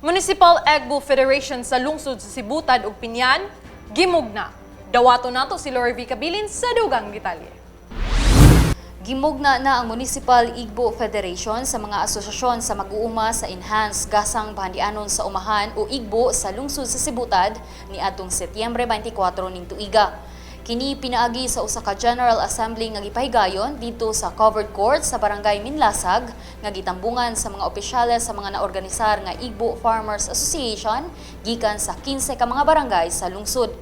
Municipal Igbo Federation sa lungsod sa Sibutad ug Biñan, gimugna. Dawato nato si Lori V. Cabilin sa dugang detalye. Gimugna na ang Municipal Igbo Federation sa mga asosasyon sa mag-uuma sa Enhanced Gasang Bahandianon sa Umahan o Igbo sa lungsod sa Sibutad ni adtong Setyembre 24 ning tuiga. Kini pinaagi sa usa ka General Assembly nga gipahigayon didto sa covered court sa Barangay Minlasag nga gitambungan sa mga opisyales sa mga naorganisar nga Igbo Farmers Association gikan sa 15 ka mga barangay sa lungsod.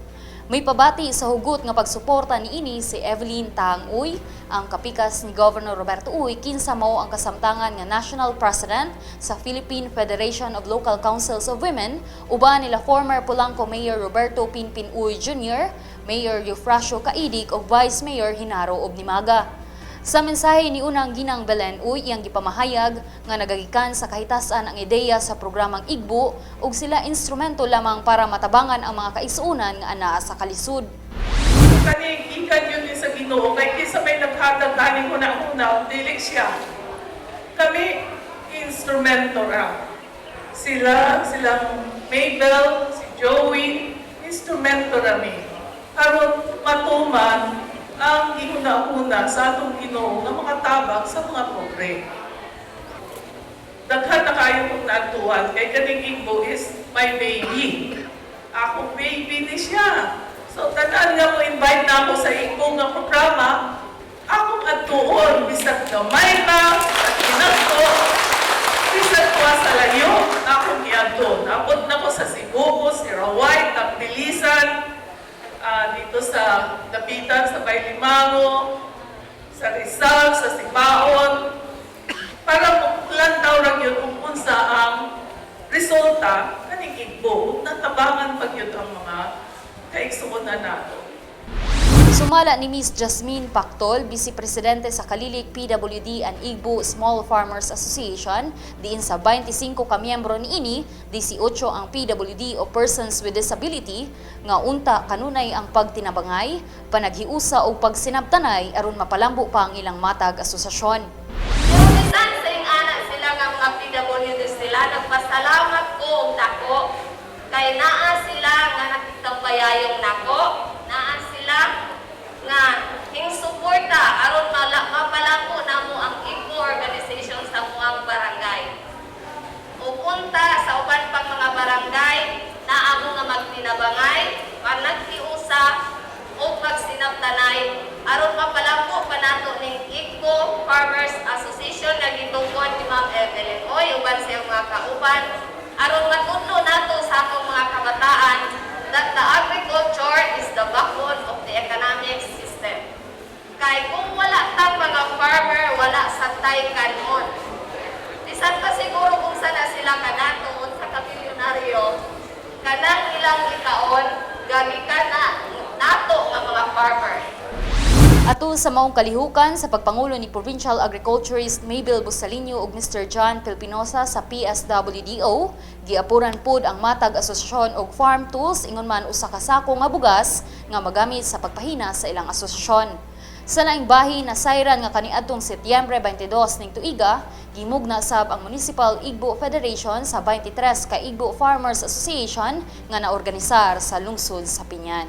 May pabati sa hugot nga pagsuporta niini si Evelyn Tang Uy, ang kapikas ni Governor Roberto Uy, kinsa mao ang kasamtangan nga National President sa Philippine Federation of Local Councils of Women, uban nila former Polanco Mayor Roberto Pinpin Uy Jr., Mayor Eufrasio Caidic ug Vice Mayor Hinaro Obnimaga. Sa mensahe ni unang Ginang Belen Uy, iyang gipamahayag nga nagagikan sa kahitasan ang ideya sa programang Igbo ug sila instrumento lamang para matabangan ang mga kaigsuonan nga anaa sa kalisod. Kani gikan yun ni sa Ginoo kay kinsa may naghatag ani huna-huna, dili siya. Kami instrumento ra. Sila, silang Mabel, si Joey, instrumento ra mi. Aron matuman ang gihuna-huna sa atong Ginoo nga makatabang sa mga pobre. Daghan na kayo kong naadtuan kay kaning Igbo is my baby. Ako baby ni siya. So tanan nga mo invite na ako sa Igbo nga programa, akong adtuon bisag gamay pa, at kinagko, bisag kuha sa layo, akong giadtuon. Abot na ko sa Cebu, Sirawai, Tagbilisan, dito sa Dapitan, sa Baylimango, sa Rizal, sa Sipaon, para lantaw ra gyud kung unsa ang resulta kaning Igbo, natabangan pag yun ang mga kaigsuonan nato. Sumala ni Miss Jasmine Pactol, Vice Presidente sa Kalilig PWD and Igbo Small Farmers Association, diin sa 25 ka miyembro niini, 18 ang PWD o Persons with Disability, nga unta kanunay ang pagtinabangay, panaghiusa o pagsinabtanay aron mapalambo pa ang ilang matag asosasyon. Pero bisan sa ingana sila nga mga PWD sila, nagpasalamat ko og dako kay naa sila nga nakigtambayayong nako, naa sila nga hing suporta aron mapalambo namo ang Igbo organization sa muang barangay. Ug unta sa uban pang mga barangay naa mo nga magtinabangay, panaghiusa o pagsinabtanay aron mapalambo pa nato ning Igbo Farmers Association nga gitungkon ni Ma'am Evelyn Oy uban sa iyang mga kauban aron matudlo nato sa atong mga kabataan that the agriculture is the backbone of the economic system. Kay kung wala tang mga farmer, wala sa tay kanon. Bisan pa siguro kung sana sila kanato sa kamilyonaryo, kanang ilang ikaon, gagikan na nato nga mga farmer. Ato sa maong kalihukan sa pagpangulo ni Provincial Agriculturist Mabel Busalinho ug Mr. John Pilpinosa sa PSWDO, giapuran pod ang matag asosasyon og farm tools ingon man usa ka sako nga bugas nga magamit sa pagpahina sa ilang asosasyon. Sa laing bahin, nasayran nga kaniadtong Setyembre 22 ning tuiga, gimugna sab ang Municipal Igbo Federation sa 23 ka Igbo Farmers Association nga naorganisar sa lungsod sa Biñan.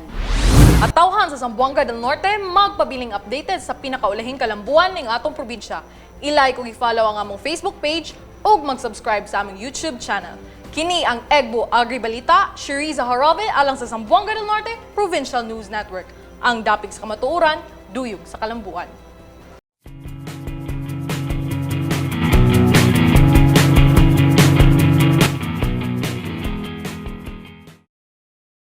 At tawhan sa Zamboanga del Norte, magpabiling updated sa pinakaulahing kalambuan ning atong probinsya. I-like ug i-follow ang among Facebook page ug mag-subscribe sa among YouTube channel. Kini ang Egbo Agri Balita, Sheriza Harabe alang sa Zamboanga del Norte Provincial News Network. Ang dapig sa kamatuoran, duyog sa kalambuan.